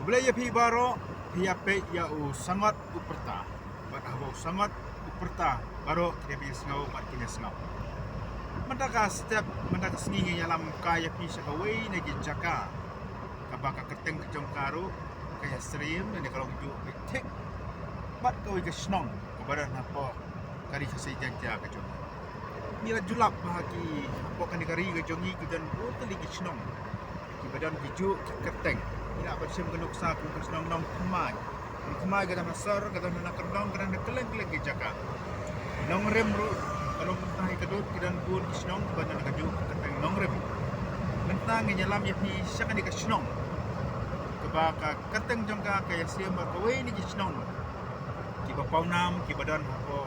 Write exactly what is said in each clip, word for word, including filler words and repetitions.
Khublei ïa phi baroh, phi ïa peit ïa u Sangot u Pyrta. Bad haba u Sangot u Pyrta, baroh ki dei phi sngew bad ki dei sngew. Mynta ka step, mynta ka sngi ngi ïalam ka ïa phi sha kawei na ki jaka kaba ka kyrteng ka jong ka ruh ka ïa syriem, ne ka long ju phi thik bad kawei ka shnong kaba don hapoh ka ri Khasi Jaiñtia ka jong ngi. Ngi la ju lap ba ha ki hapoh kane ka ri ka jong ngi ki don bun tylli ki shnong kiba don ki juh ki kyrteng. Ngi la ban shim ka nuksa kum ka shnong Nongkhmai. Nongkhmai ka don ha Sor, ka don ha Kyrdong, ka don ha kylleng kylleng ki jaka. Nongrim ruh ka long mynta hi ka dud, ki don bun ki shnong kiba don ka juh ki kyrteng Nongrim. Mynta ngin ïalam ïa phi sha kane ka shnong kaba ka kyrteng jong ka ka ïa syriem bad kawei na ki shnong kiba pawnam kiba don hapoh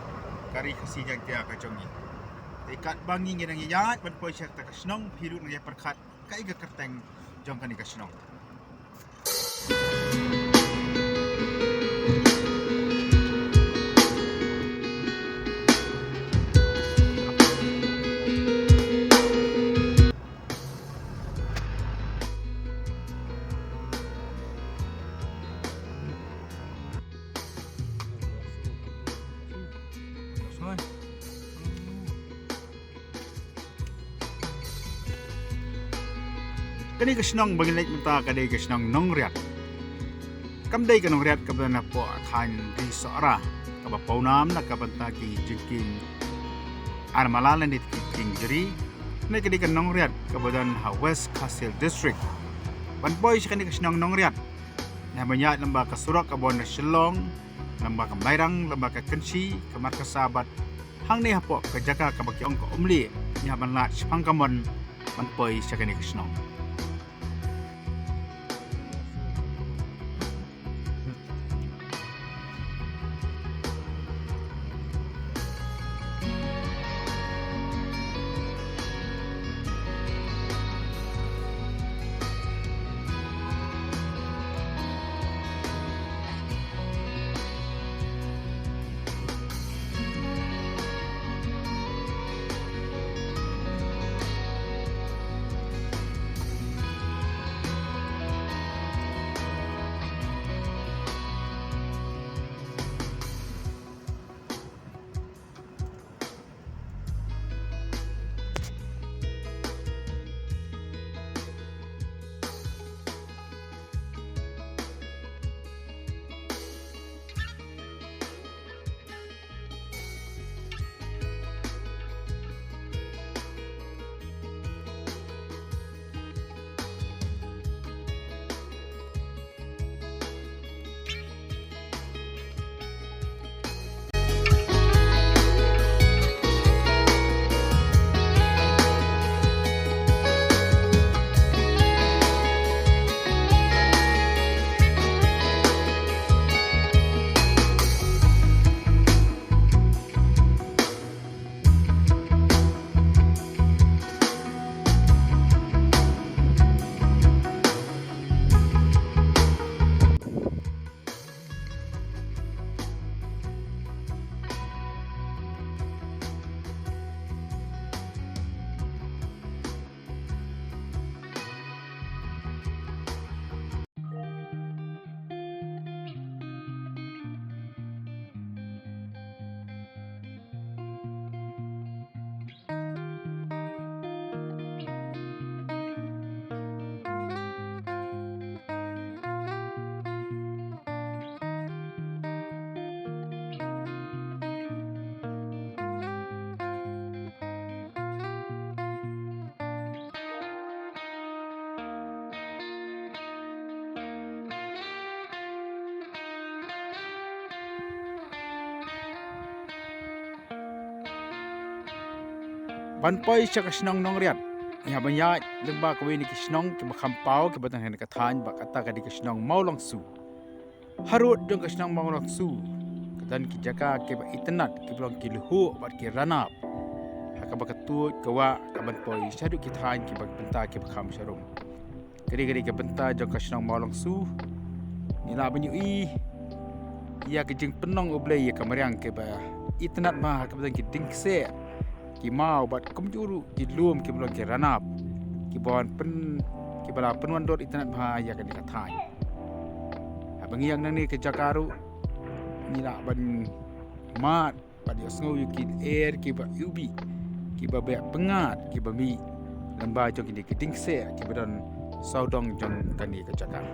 ka ri Khasi Jaiñtia ka jong ngi. Te katba ngi ngi dang ïaid ban poi sha kata ka shnong, phi ruh nang ïa pyrkhat kaei ka kyrteng jong kane ka shnong. Kane ka shnong ba ngin leit mynta ka dei ka shnong Nongriat. Kam dei ka Nongriat kaba na poh thaiñ Ri Sohra kaba pawnam na ka bynta ki jingkieng armala lane ki kieng jri. Kane ka dei ka Nongriat kaba don ha West Khasi Hills District. Ban poi sha kane ka shnong Nongriat, ngi hap ban ïaid lyngba ka surok kaba wan na Shillong, lyngba ka Mairang, lyngba ka Kynshi, ka Markasa bad hangne hapoh ka jaka kaba ki ong ka Umlieh, ngi hap ban lait shaphang ka mon ban poi sha kane ka shnong. Ban poi sha ka shnong Nongriat, ngi hap ban ïaid lyngba kawei na ki shnong kiba kham paw kiba don ha kane ka thaiñ, ba kata ka dei ka shnong Mawlongsu. Harud jong ka shnong Mawlongsu ka don ki jaka kiba itynnat kiba long ki luhuh bad ki ranab, ha kaba ka tuid ka wah ka ban poi shaduh ki thaiñ kiba bynta kiba kham sharum. Ka dei ka dei ka bynta jong ka shnong Mawlongsu. Ngi lah ban ïohi ïa ka jingpynlong U Blei ïa ka mariang kiba itynnat bha ha kaba don ki dieng kseh, ki maw bad kumjuh ruh ki lum kiba long ki ranab, kiba wan pyn, kiba la pynwandur itynnat bha ïa kane ka thaiñ. Ba ngi ïa nangne ka jaka ruh ngi lah ban mad bad ïohsngew ïa ki lyer kiba iwbih, kiba beh pyngngad, kiba mih lyngba jong kine ki dieng kseh kiba don sawdong jong kane ka jaka.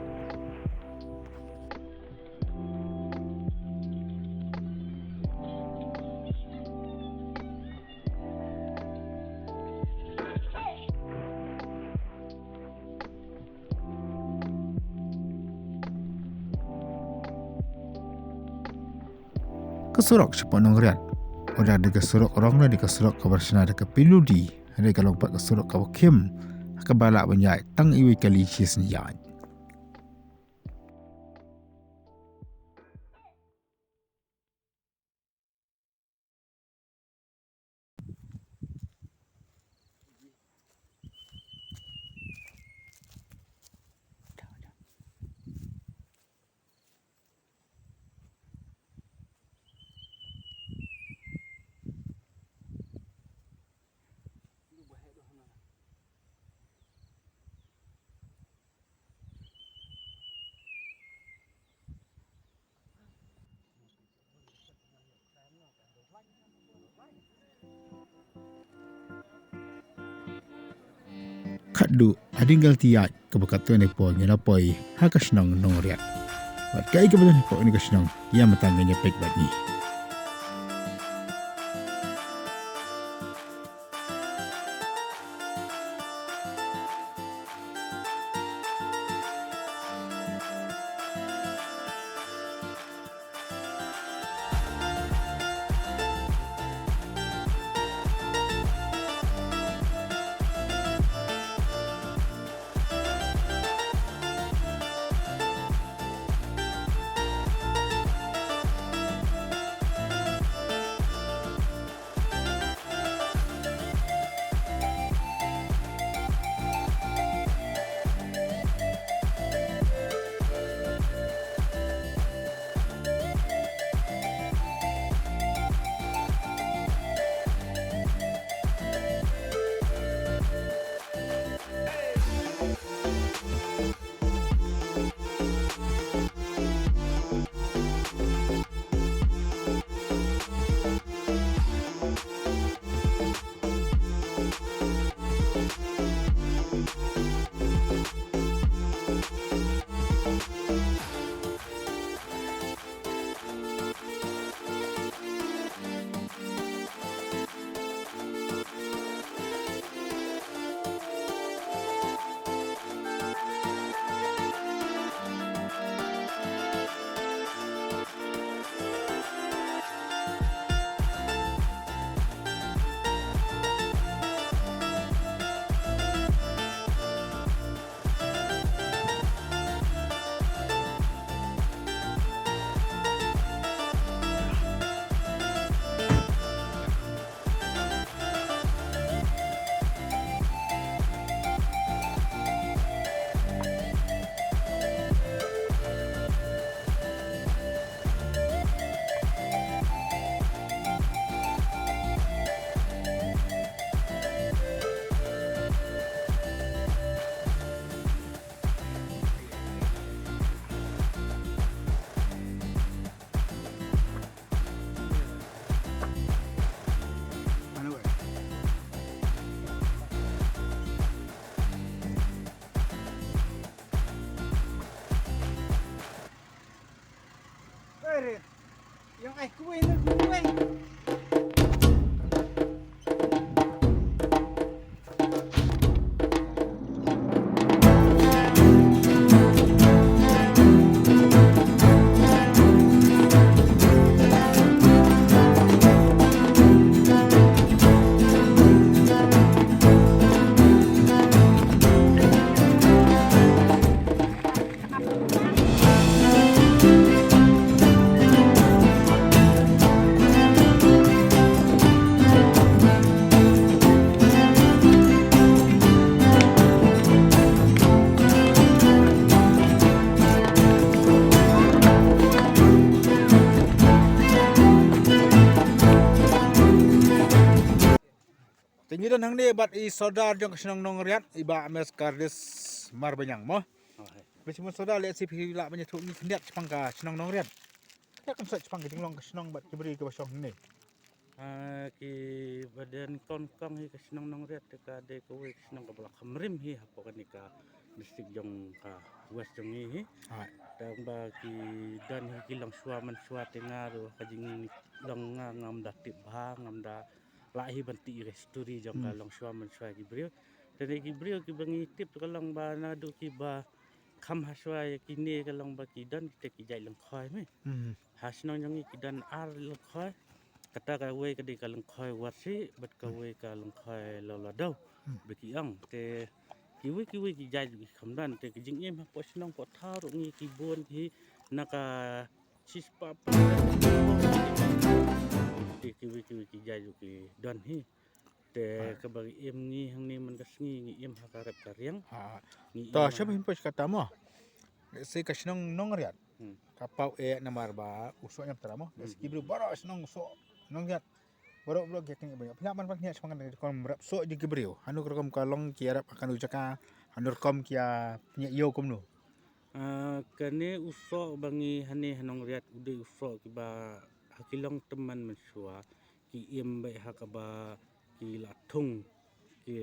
Ka surok shapoh Nongriat, wat la dei ka surok rong ne dei ka surok kaba shna da ka P W D, dei ka long pat ka surok kaba khim, kaba lah ban ïaid tang iwei kali shisien ïaid. Khatduh hadien ka lynti ïaid kaba katto katne por ngi la poi ha ka shnong Nongriat. Bad kaei kaba don hapoh kane ka shnong, ïa mynta ngin ïa peit bad ngi. Te ngi don hangne bad i sordar jong ka shnong Nongriat, i Bah Ames Kardis Marbaniang mo. Phi sngewsih da leh shi phi lah ban ïathuh ngi khyndiat shaphang ka shnong Nongriat. Khyndiat kan sa shaphang ka jinglong ka shnong bad ki briew kiba shong hangne. Ah, kiba don kong kong hi ka shnong Nongriat te ka dei kawei ka shnong kaba la kham rim hi hapoh kane ka district jong ka West jong ngi hi. Hai. Tang ba ki don hi ki longshuwa manshuwa te nga ruh ka jinglong nga ngam da tip bha, ngam da lah hi ban tip ïa ka history jong ka longshuwa manshuwa ki briew. Te ne ki briew kiba ngi tip ka long ba naduh kiba kham ha shuwa ïa kine ka long ba ki don kita ki jait lyngkhoi me. Hmm. Ha shnong jong ngi ki don ar lyngkhoi. Kata kawei ka dei ka lyngkhoi Warsi bad kawei ka lyngkhoi Lawladaw. Hmm. Ba ki ong te kiwei kiwei ki jait ki kham don te ki jingim hapoh shnong poh thaw ruh ngi ki bun ki na ka shispah. Te kiwei kiwei ki jait ki don hi. Te kaba ngi im ngi hangne man ka sngi ngi im ha ka rep ka riang. Ha. Ngi im. To ha shaba hin poi kata mo. Lehse ka shnong Nongriat. Hmm. Ka paw eh namar ba u soh Niamtra mo. Hmm. Lehse ki briew baroh shnong soh Nongriat. Baroh baroh ki kynnoh ba phi lah ban pynhiar shaphang ka rukom rep soh jong ki briew. Hano ka rukom ka long ki rep ha kano jaka, hano rukom ki ïa pynïoh kumno. Ah, kane u soh ba ngi hangne ha Nongriat u dei u soh kiba ha ki long tymmen mynshuwa. Ki im beit ha kaba ki la thung ki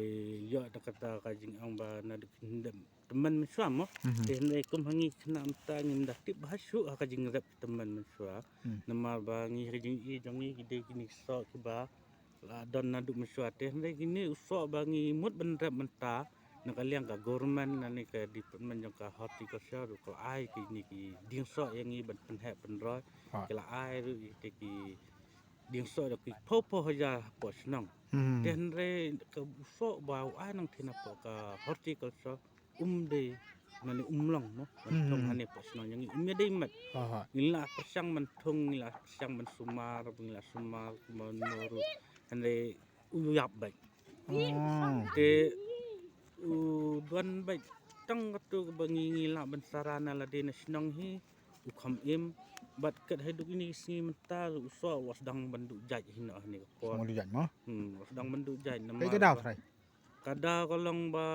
ïoh da kata ka jingong ba naduh ki hynrei tymmen mynshuwa mo. Mhm. Te hynrei kum ha ngi khynnah mynta ngim da tip bha shuh ha ka jingrep tymmen mynshuwa. Hmm. Namar ba ngi ha ka jingïohi jong ngi ki dei kine ki soh kiba la don naduh mynshuwa te hynrei kine u soh ba ngi mut ban rep mynta na ka liang ka government na ne ka department jong ka horticulture ruh ka la ai kine ki dieng soh ïa ngi ban pynheh pynroi. Ha. Ki la ai ruh ïa ki dieng soh da ki phew phew hajar hapoh shnong. Hmm. Te hynrei ka u soh ba u ai nangtei napoh ka horticulture um dei mane um long mo. Hmm. Ban thung hangne hapoh shnong jong ngi um ïa dei met. Aha. Ngi la pyrshang ban thung, ngi la pyrshang ban sumar, ngi la sumar kumno ruh hynrei u ïap beit. Oh. Te u don beit tang katu kaba ngi ngi lah ban sara na lade na shnong hi. U kham im bad kat haduh kine ki sngi mynta u soh u la sdang ban duh jait hi noh ha kane ka por. Sdang ban duh jait mo? Hmm, u la sdang ban duh jait namar ka daw ba trai. Ka daw ka long ba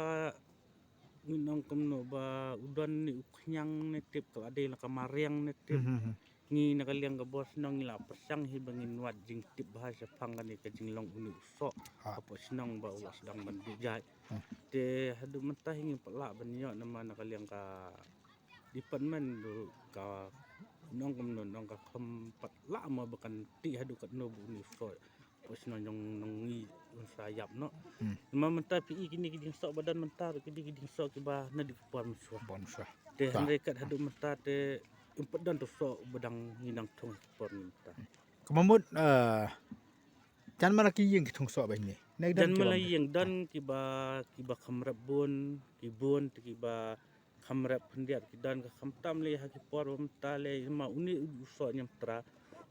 ngi ong kumno ba u don ne u khñiang ne tip ka la dei la ka mariang ne tip. Mhm, mhm. Ngi na ka liang ka bor shnong ngi la pyrshang hi ba ngin wad jingtip bha shaphang kane ka jinglong une u soh. Ha. Hapoh shnong ba u la sdang ban duh jait. Hmm. Te haduh mynta hi ngim pat lah ban ïoh namar na ka liang ka department ruh ka nong kumno nong ka kham pat lah mo ba kan tip haduh katno ba une u soh. Hapoh shnong jong ngi un sa ïap noh. Hmm. Namar mynta phi i kine ki dieng soh ba don mynta ruh ki dei ki dieng soh kiba naduh ki por mynshuwa. Por mynshuwa. Te hynrei kat haduh mynta te um pat don tu soh ba dang ngi dang thung ha ki por mynta. Ka mut, eh, jan mala ki ïing ki thung soh ba ine. Jan mala ïing don kiba, kiba kham rep bun, ki bun te kiba kham rep khyndiat ki don ka kham tam lei ha ki por ba mynta lei ma une u soh Niamtra.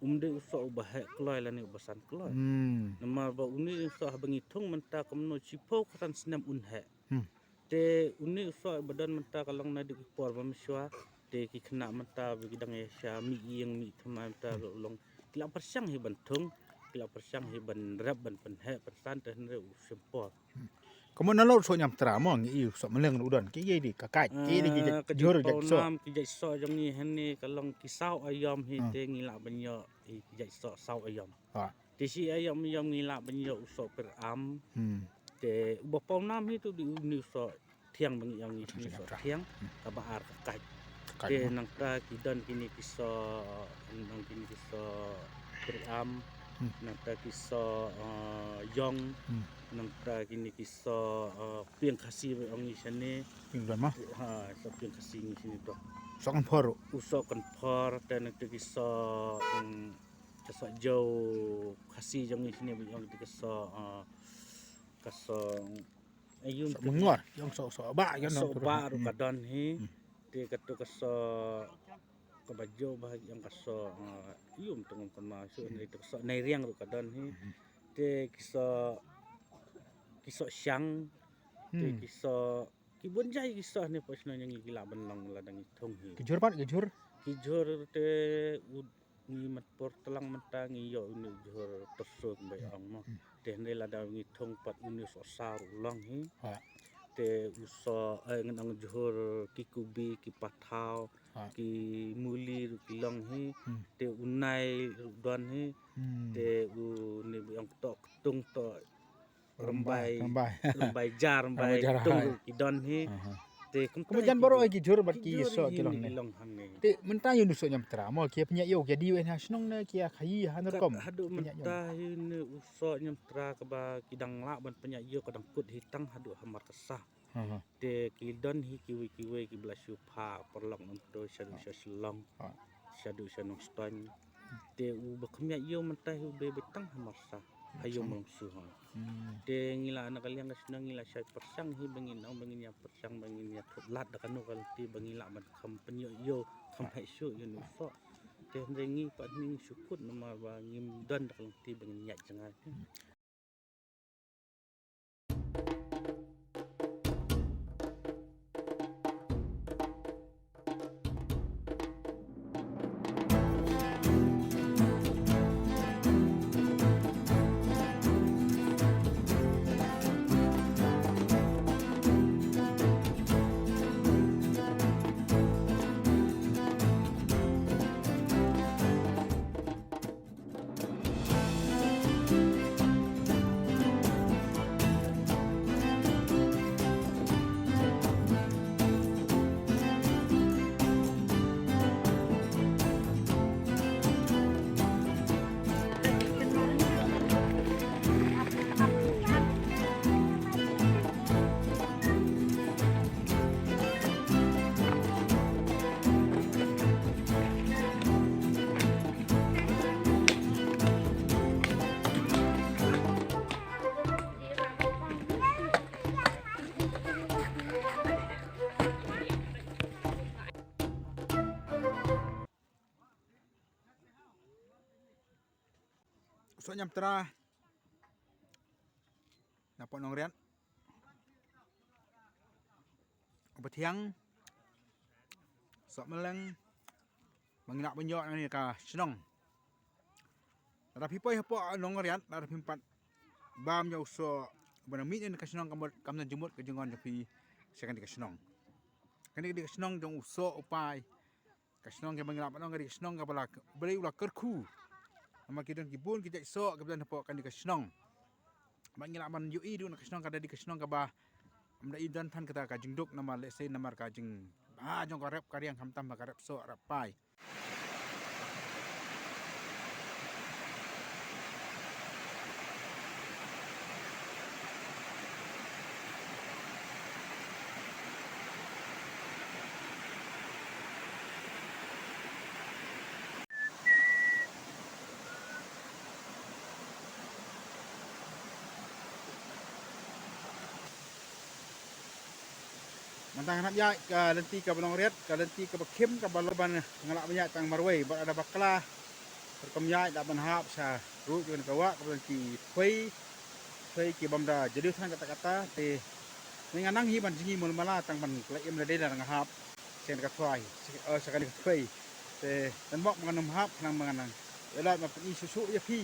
Um dei u soh uba heh kloi lane uba san kloi. Hmm. Namar ba une u soh haba ngi thung mynta kumno shiphew ka san snem un heh. Hmm. Te une u soh ba don mynta ka long naduh ki por ba mynshuwa. Te ki khynnah mynta ba ki dang ïa sha mih ïing mih thymmai mynta ruh long ki la pyrshang hi ban thung, ki la pyrshang hi ban rep ban pynheh pynsan te hynrei u shim por. Hmm. Ka mut nalor u soh Niamtra mo ngi i u soh Mylleng ruh u don ki ïa dei ka kait ki ïa dei ki jait jhur jait soh. Ki jait soh jong ngi hangne ka long ki saw aïom hi te ngi lah ban ïoh i ki jait soh saw aïom. Ha. Te shi aïom aïom ngi lah ban ïoh u soh Pyram. Hmm. Te uba paw nam hi tu dei une u soh thiang ba ngi ïoh ngi u soh thiang. Hmm. Kaba ar ka kait. Ka kait. Te nangta ki don kine ki soh, nang kine ki soh Pyram. Hmm. Nangta ki soh, eh, ïong. Hmm. Nangta kine ki soh, eh, pieng Khasi ba ong ngi shane. Pieng don ma? Ha, soh pieng Khasi ngi shane to. Soh Kynphor. U soh Kynphor te nangta ki soh, mm, ka soh jew Khasi jong ngi shane ba ong te ka soh, ah, ka soh, aïu soh Mengor, ïong soh, soh ba, ïong soh ba ruh ka don hi. Hmm. Te katu ka soh kaba jew ba ïong ka soh, ah, aïu tang ong kan ma shu ni te ka soh Nairiang ruh ka don hi. Hmm. Te ki soh, ki soh Shang, te ki soh ki bun jait ki soh ne pos na ngi ki lah ban long la dang i thung hi. Ki jhur pat ki jhur. Ki jhur te u ngi mat por tlang mynta ngi ïoh une u jhur Tyrso kumba ong mo. Hmm. Te hynrei lada ngi thung pat une u soh Saw ruh long hi. Ha. Te Te u soh, eh, ngan ong jhur ki kubi, ki pathaw, ha, ki muli ruh ki long hi. Hmm. Te u nai ruh don hi. Hmm. Te u ne ba ong toh ktung, toh rymbai, rymbai, rymbai jar, rymbai jar, tung ruh ki don hi. Aha. Te kumta jan baroh ki jhur bad ki soh ki long ne. Te mynta ïa u soh ñiamtra mo, ki pynïaid ïa u, ki dei ha shnong ne ki khaïi ha rukom? Haduh mynta hi ne u soh ñiamtra kaba ki dang lah ban pynïaid ïa u ka dang kut hi tang haduh ha Markasa. Aha. Te ki don hi kiwei kiwei kiba la shu phah paralok namar shaduh sha Shillong. Ah. Shaduh sha Nongstoiñ. Te u ba kham ïaid ïa u mynta hi u dei beit tang ha Markasa. Ha ïa u Markasa. Mrongsu ha. Hmm. Te ngi la na ka liang ka shnong ngi la shai pyrshang hi ba ngin ong ba ngin ïa pyrshang ba ngin ïa thut lad da kano ka lynti ba ngi lah ban kham pynïoh ïa u kham heh shuh ïa u soh. Te hynrei ngi pat ngi shu kut namar ba ngim don da ka lynti ba ngin ïaid jngai. Hmm. U soh ñiamtra na pdeng Nongriat. Uba thiang, soh mylleng, ba ngi lah ban ïoh na kane ka shnong. Lada phi poi hapoh Nongriat, lada phim pat bam ïa u soh uba nang mih na kane ka shnong, kam don jingmut ka jingwan jong phi sha kane ka shnong. Kane ka dei ka shnong jong u soh u pai. Ka shnong kaba ngi lah ban ong ka dei ka shnong kaba la, ba dei u la kyrkhu. Namar ki don ki bun ki jait soh kiba don hapoh kane ka shnong. Ba ngi lah ban ïohi ruh na ka shnong ka dei ka shnong kaba ym da i don than kata ka jingduk namar lehse namar ka jing, ah, jong ka rep ka riang khamtam ka rep soh rep pai. Mynta ngan hap ïaid ka lynti kaba Nongriat, ka lynti kaba khim kaba lor ban nga lah ban ïaid tang marwei bad lada bakla rukom ïaid lah ban hap sha ruh jong ka wah kaba lynti Thwei, Thwei ki bym da jylliew than katta katta te. Nga nang hi ban jngi mul mala tang ban khlem im lade lada nga hap sha kane ka Thwei, eh, sha kane ka Thwei. Te tang bok ba ngan ym hap khnang ba ngan nang ïa lad ban pyni shuh shuh ïa phi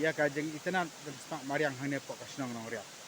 ïa ka jingitynnad jong ka shnong mariang hangne hapoh ka shnong Nongriat.